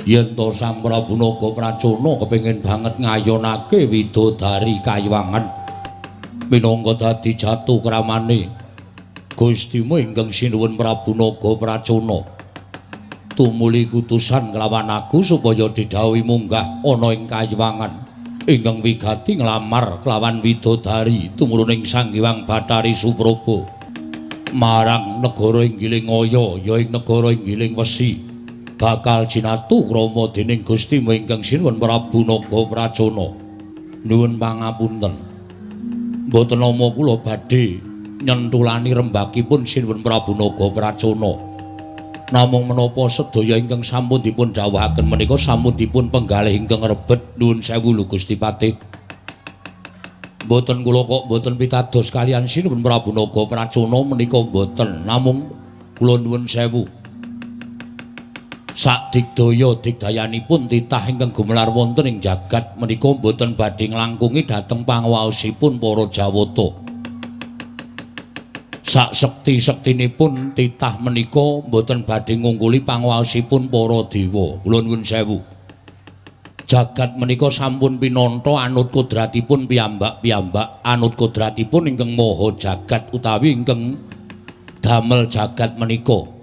Yen to Sang Prabu Naga Pracona kepengin banget ngayonake widodari kayuwangan minangka dadi jatuh kramane Gustimu ingkang sinuwun Prabu Naga Pracona. Tumuli kutusan kelawan aku supaya didhawuhi munggah ana ing kayuwangan ingkang wigati nglamar kelawan widodari tumuruning Sang Hyang Bathari Supraba marang negara Inggiling Aya ya ing negara Inggiling Wesi bakal jinatu krama dening Gustimu ingkang sinuwun Prabu Naga Pracona. Nuwun pangapunten, mboten nama kula badhe nyentulani rembakipun sinuwun Prabu Naga Pracona. Namung menapa sedaya ingkang sampun dipun dhawuhaken menika sampun dipun penggalih ingkang rebet. Nuwun sewu lho Gusti Patih. Mboten kula kok mboten pitados kaliyan sinuwun Prabu Naga Pracona menika mboten. Namung kula nuwun sewu. Sakdigdaya digdayanipun titah ingkang gumelar wonten ing jagat menika mboten badhe nglangkungi dhateng panguwaosipun para Jawata. Sak sekti-sektinipun titah menika mboten badhe ngungkuli panguwaosipun para dewa. Kula nuwun sewu. Jagat menika sampun pinantha anut kodratipun piyambak-piyambak, anut kodratipun ingkang maha jagat utawi ingkang damel jagat menika.